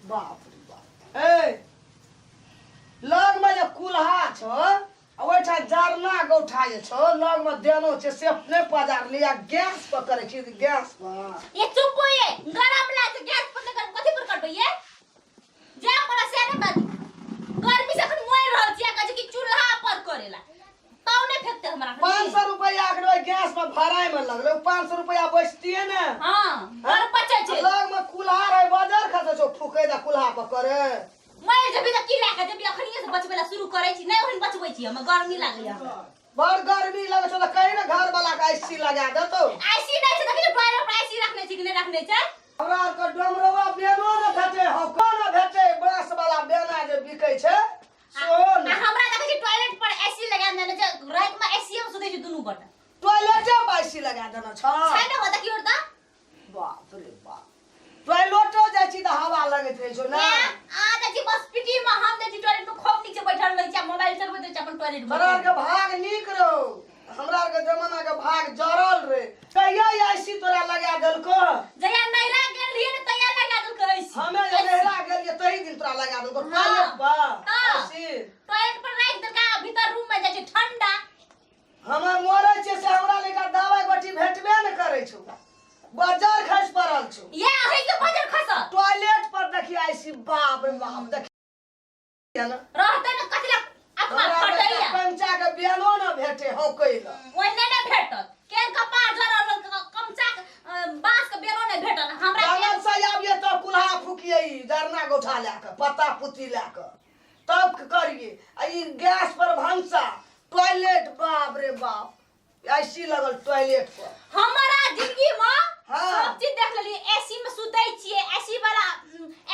बाप रे बाप। ए, लगमे जे कुल्हा छौ आ ओहिठाम जरना गौठा जे छौ लगमे देनो छै, से नहि पजारली आ गैस पर करै छी गैस पर। ये चुप हो, ये गरम लागे छै, गैस पर नहि करबै कथी पर करबै? ये जा पड़ा से ने बाजी, गर्मी से अखन मरि रहल छी आ कहै छै कि चूल्हा पर करेला, ताव नहि फेकते हमरा अखन। 500 रुपैआ अखन ओहि गैस पर भराय में लगलै, 500 रुपैआ बचतियै ने। हाँ, बड़ बचै छै। लगमे कुल्हा रहै, बजर खसै छौ फूकै दे कुल्हा पर करे। मरि जेबी तऽ की लए कऽ जेबी? अखनिये से बचबै ला शुरू करै छी, नहि ओहन बचबै छी हम, गर्मी लागैया हमरा। बड़ गर्मी लगै छौ तऽ कही ने घर वाला के ऐसी लगा देतौ। आईसी नहि छै, देखी टॉयलेट पर आईसी रखने छै कि नहि रखने छै? हमरा आरके डोमरवा बेनो ने भेटै हौ, कोना भेटै? बाँस वाला बेना जे बिकै छै सेहो आ ने। हमरा देखै छी टॉयलेट पर एसी लगा देने छै, राति में एसी में सुतै छी दुनू गोटा। टॉयलेटे पर एसी लगा देने छौ? छै ने हो, देखियौ तऽ। बाप रे बाप, टॉयलेटो जाइ छी तऽ हवा लगैत रहै छौ ने? ए, आ जाइ छी बस पीटी में, हम जाइ छी टॉयलेट में, खूब नीचे बैठल रहै छी आ मोबाइल चलबैत रहै छी अपन टॉयलेट में। तोरा आरके भाग नीक रहो, हमरा आरके जमाना के भाग जरल रे। कहिया ऐसी तोरा लगा देलको? जहिया नैहरा गेल रहियै ने तहिया लगा देलको ऐसी। हमे जे नैहरा गेलियै तही दिन तोरा लगा देलको टॉयलेट पर ऐसी? टॉयलेट पर राखि देलकै आ भीतर रूम में जाइ छै ठंडा। हमे मरै छियै से हमरा लेका दवाई गोटी भेटबे ने करै छौ, बजर खसि पड़ल छौ। ये अहीं के बजर खसल। टॉयलेट पर देखिए ऐसी, बाप रे बाप, देखिए ने। रहतै ने कथी लए आत्मा हमरा फटैया। कंचा के बेनो ने भेटे हौकै लए। ओहिने ने भेटत, केहन कपार जरल कमचा के, बाँस के बेलो नहि भेटल हमरा। आंगन से आबिए तब कुल्हा फूकिए, ई जरना गोठा लए कऽ पत्ता पुती लए कऽ तब करिए। आ ई गैस पर भनसा, टॉयलेट, बाप रे बाप, ऐसी लगल टॉयलेट पर। हमारा जिंदगी में हाँ। सब चीज देख लेलिए, एसी में सुतै छियै, एसी वाला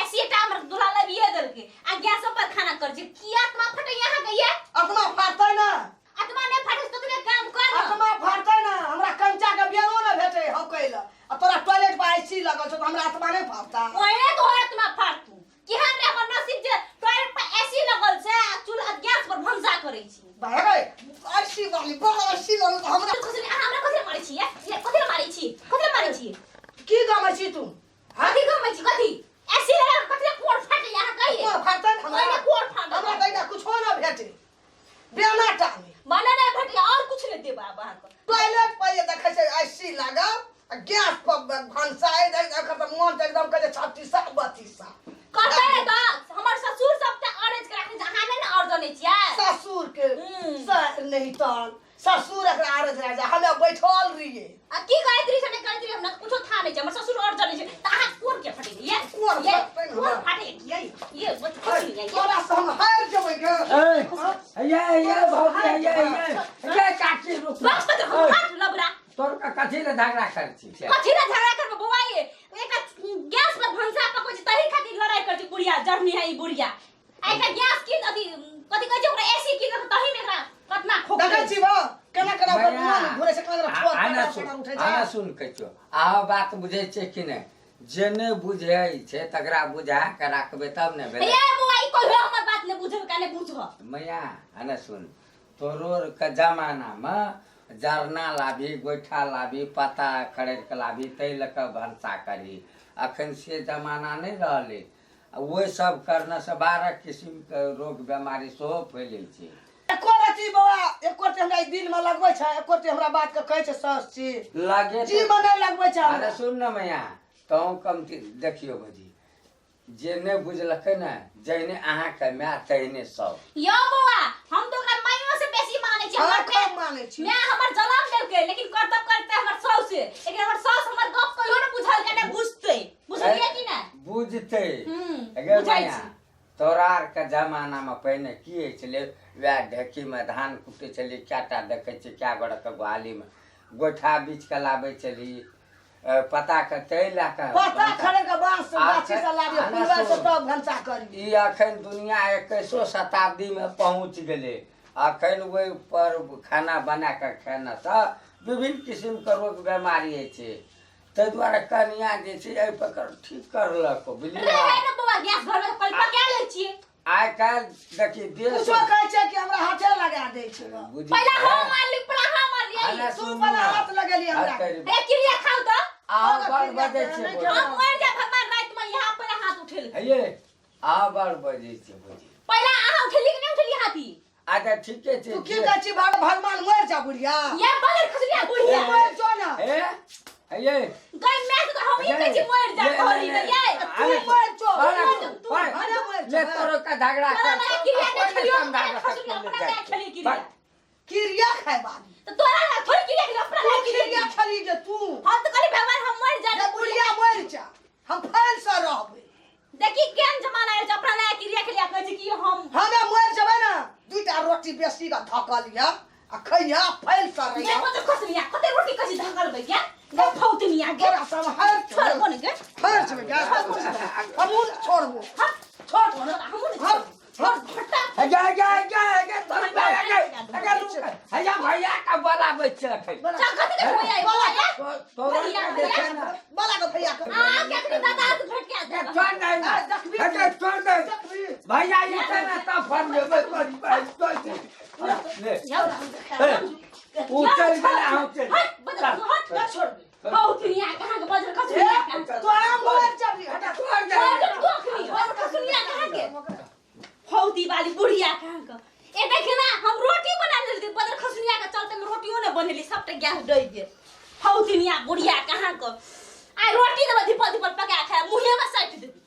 एसी टा हमर दूल्हा लबिए देलकै आ गैसो पर खाना कर छी। की आत्मा फटै यहाँ के? ये आत्मा फाटतै ना? आत्मा नहि फाटै तऽ तोरे काम कर ना। आत्मा फाटतै ना? हमरा कंचा के बेनो ने भेटै हौकै लए आ तोरा टॉयलेट पर ऐसी लगल छौ तऽ हमरा आत्मा नहि फाटता? ओहे तोहर आत्मा फाटतू। केहन रे हमर नसीब जे टॉयलेट पर एसी लगल छै आ चूल्हा गैस पर भनसा करै छी। भाई ऐसी वाली बड़ ऐसी लगल तऽ हमरा। कथी अहाँ हमरा कथी मारै छी? ये कथी मारै छी? कथी मारै छी? की गमै छी तू? कथी गमै छी? कथी एसी लगल कथी कोर फाटै अहाँ कहिए? कोर फाटतै ने हमरा? ओहिमे कोर फाटतै। हमरा तऽ एकटा कुछो न भेटै, बेना टा नहि। भने नहि भेटै, और कुछ नहि देब आब अहाँके। टॉयलेट पर जे देखै छै ऐसी लागल आ गैस पर भनसा, एखन तऽ मन तऽ एकदम कहै छै छत्तीसा बत्तीसा। कहतै ने तऽ हमर ससुर सब तऽ अरेज के राखने छै, अहाँ नहि ने और जनै छियै। ससुर के सर नहीं तन ससुर एकरा अरेज राखै छै, हमे बैठल रहियै। आ की करैत रही से नहि करैत रही हमरा कुछो था नहि छै, हमर ससुर और जनै छै। तऽ अहाँ कोन के फटै ये? कोर ये फटतै ने कोर हमरा। फाटै ये ये बस कुछ नहीं है ये। तोरा से हम हारि जेबै गे। ए ये ये भौजी, ये ये ये काकी, रुक। बस बस, हम हाथ लबरा। तोर का कथी ले झगड़ा कर छी? कथी ले झगड़ा करबै बौआ? ये एकटा गैस पर भनसा पकबै छै तही खातिर लड़ाई करै छै बुढ़िया, जरनी है ई बुढ़िया। आ एकटा गैस की अथी कथी कहै छै ओकरा, एसी की तही में एकरा कतना खोक। देखै छी बा केना केना ओकर मन घुरै छै, केना केना ठोर आना पकड़ सुन पकड़ उठै छै। आना सुन, कहै छियौ, अहाँ बात बुझै छियै कि नहि? जे नहि बुझै छै तकरा बुझा के राखबै तब ने भेलै। ये बौआ, ई कहियो हमर बात नहि बुझब का नहि बुझब। मैया, आने सुन, तोरो के जमानामे जरना लाबी, गोइठा लाबी, पत्ता खरीद के लाबी, ताहि लऽ कऽ भनसा करही। अखन से जमाना नहि रहलै आ ओहि सब करनेसँ 12 किसिमके रोग बेमारी सेहो फैलै छै। एको रति बौआ, एको रति हमरा ई दिल में लगबै छै? एको रति हमरा बात के कहै छै सस छी लगे जी में नहि लगबै छै अरे हमरा। सुन ने मैया, तहूँ कमती देखियौ भौजी, जे नहि बुझलकै ने, जहने अहाँके माय तहने सब। यौ बौआ, हम तऽ ओकरा माइयो से बेसी मानै छी। हाँ, हमर खूब मानै छी। माय हमर जन्म देलकै, लेकिन करतब करतै हमर साउस, लेकिन हमर साउस हमर गप कहियो ने बुझलकै ने बुझतै। बुझलियै कि नहि? बुझतै। हूँ, गे बुझै मैया, छी। तोरा आरके जमानामे पहिने की होइ छलै? वएह ढेकीमे धान कुटै छलियै, कए टा देखै छियै कए गोड़के गोहालीमे गोइठा बीछ कऽ लाबै छली, पता के तै लए कऽ पत्ता खरीद के बांस से गाछी से लाबिए, आना फुलवा से सुन। तब भनसा करिए। ई अखन दुनिया 21 शताब्दीमे पहुँच गेलै। अखन ओहि पर खाना बना कऽ खेनासँ विभिन्न किसिमके रोग बेमारी होइ छै, ताहि दुआरे कनिया जे छै एहि पर ठीक करलक, बुझलियै? रहै ने बौआ गैस घर में पहिले पका लै छियै। आइ काल्हि देखी देश कुछो कहै छै कि हमरा हाथे लगा दै छै बा। बुझि पहिले हम मारली, पहिले हम मारली। आना तू सुन पहिले ने। हाथ लगेली हमरा। हाथ करी। ए क्रिया खाउ तऽ। आउ बड़ बजै छियै। नहि बोल। हम मरि जाय भगवान राति में यहाँ पर हाथ उठेल। हे ये आबर बजै छै बुझी। पहिला अहाँ उठेली कि नहि उठेली हाथी? अच्छा ठीके छै। तू की कहै छी भगवान मरि जा बुढ़िया। ये बगल खसलिया बुढ़िया। तू मरि जो ना। हे हे गई मैं तो हम ई कहै छी मरि जा कहली ने ये। तू मरि जो। तू अरे मरि ले जो। तोरो का झगड़ा तोरा कर। लगे क्रिया नहि अपने खेलियो, समझा अपना के खसलिया, ले अपना जाइ लगे छै। खेली क्रिया। क्रिया खाय बाली। तो तोरा लगे थोड़ी क्रिया खेली, अपना तू लगे क्रिया क्रिया खेली जे तू। हम तो कहली भगवान हम मरि जा जे बुढ़िया मरि जा हम फैल से रहबै। देखी केहन जमाना आयल छै, अपना लगे क्रिया खेलिया कहै छै कि हम हमे मरि जेबै ने दूटा रोटी बेसी के धकल यऽ आ खइया फैल से रहिया। देखो तो खसलिया कते रोटी कसी धकल भैया गे फौतनिया गे। तोरा सब हर छोड़ कोन गे। हर जेबै गे। हमहूँ ने छोड़बो। हम छोड़ हमहूँ ने हम छोड़ फटा। हे गे गे गे गे तोरी भैया गे गे रुक। हे जा भैया का बोलाबै छै अखन। चल कथी के भैया भैया तोरा का देखे ना। बाला के भैया के आ के अखनी दादा से भेट के आ गे छोड़ दे आ, देखबी। हे गे छोड़ दे। देखबी। भैया ये छै ने तब फोन देबै तोरी भाई तोरी। ले उ चल गेलै हम चल। हट बदल हट ना छोड़बे। फौतनिया कहाँ के बजर खसलिया कहाँ के तोरा मरि जबी हटा। छोड़ दे। छोड़ तू अखनी बजर खसलिया कहाँ के फौती वाली बुढ़िया कहाँ के। ए देख ना हम रोटी बना लेली बजर खसलिया के चलते में रोटियो ने बनेली सबटा गैस डइ गेल। फौतनिया बुढ़िया कहाँ के आ रोटी देबै धीपल धीपल पका खा मुहे में साटि देबी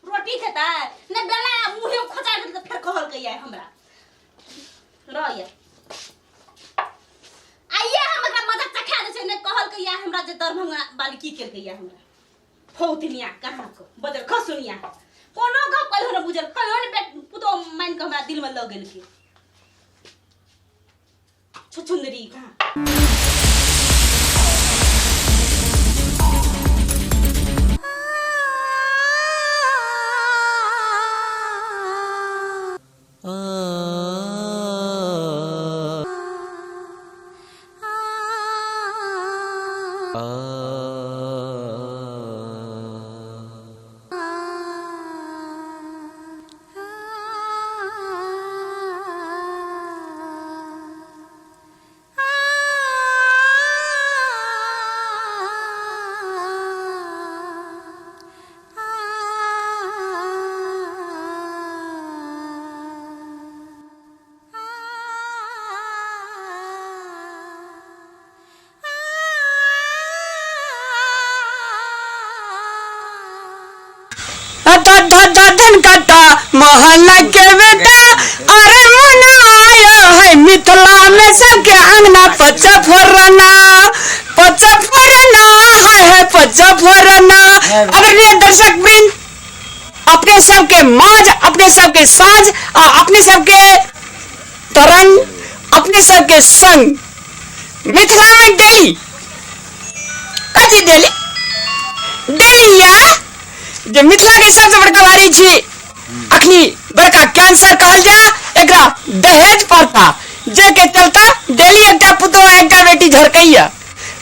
रोटी खेता ने बेला मुहे में खोचा देली त फेर कहलकै या हमरा रह या आइए हम एकरा मजा चखा दै छै ने कहलकै या हमरा जे दरभंगा वाली की केलकै या हमरा फौतनिया कहाँ के बदल खसुनिया कोनो गप कहियो ने बुझल कहियो ने पुतोह मानि कऽ हमरा दिलमे लऽ गेलकै छुछुंदरी कहाँ। धन कटा मोहल्ला के बेटा अरे मुन्ना आयो है मिथिला में सबके अंगना पचफोरना पचफोरना है पचफोरना। आदरणीय दर्शक वृंद, अपने सबके माज, अपने सबके साज और अपने सबके तरंग, अपने सबके संग मिथिला में डेली कथी डेली डेली या जे मिथिला के सबसे बड़का भारी छी अखनी बड़का कैंसर कहल जा एकरा दहेज प्रथा जे के चलता डेली एकटा पुतोह एकटा बेटी झरकैया,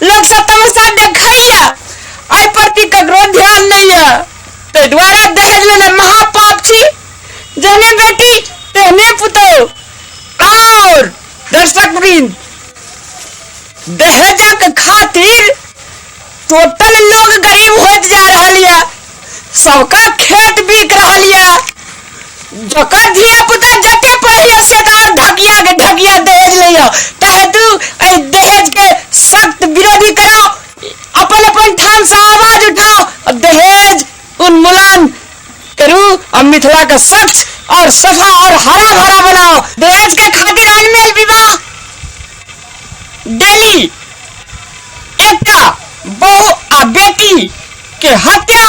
लोग सब तमाशा देखैया, एहि प्रति ककरो ध्यान नहीं है। ताहि दुआरे दहेज लेना महापाप छी, जेहने बेटी तेहने पुतोह। और दर्शक वृंद, दहेजक खातिर टोटल लोग गरीब होइत जा रहल या, सबका खेत बिक रहल या, जकर धिया पुता जते पढ़ैया से तऽ और ढकिया के ढकिया दहेज लैया। ताहि हेतु एहि दहेज के सख्त विरोधी कराओ, अपन अपन ठाम से आवाज उठाओ और दहेज उन्मूलन करू और मिथिला के स्वच्छ और सफा और हरा भरा बनाओ। दहेज के खातिर अनमेल विवाह, डेली एकटा बहु आ बेटी के हत्या,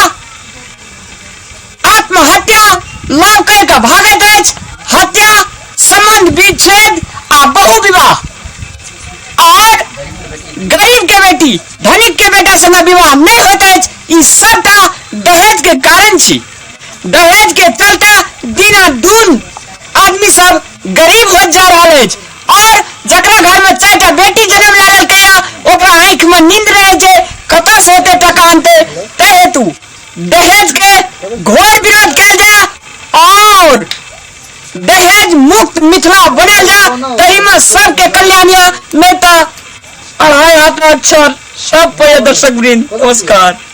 आत्महत्या, लव कर के भागैत अछि, हत्या, संबंध विच्छेद आ बहु विवाह। और गरीब के बेटी धनिक के बेटा संग विवाह नहीं होइत अछि, ई सबटा दहेज के कारण छी। दहेज के चलते दिना दून आदमी सब गरीब होइत जा रहल अछि। और जकरा घर में 4टा बेटी जन्म लए लेलकै ओकरा आँखि में नींद रहै छै, कतऽ से एते टका अनतै। ताहि हेतु दहेज के घोर विरोध कयल जाय और दहेज मुक्त मिथिला बनायल जाय, ताहि में सबके कल्याण या, नहीं तऽ 2.5 हाथ अक्षर सब पे दर्शक वृंद नमस्कार।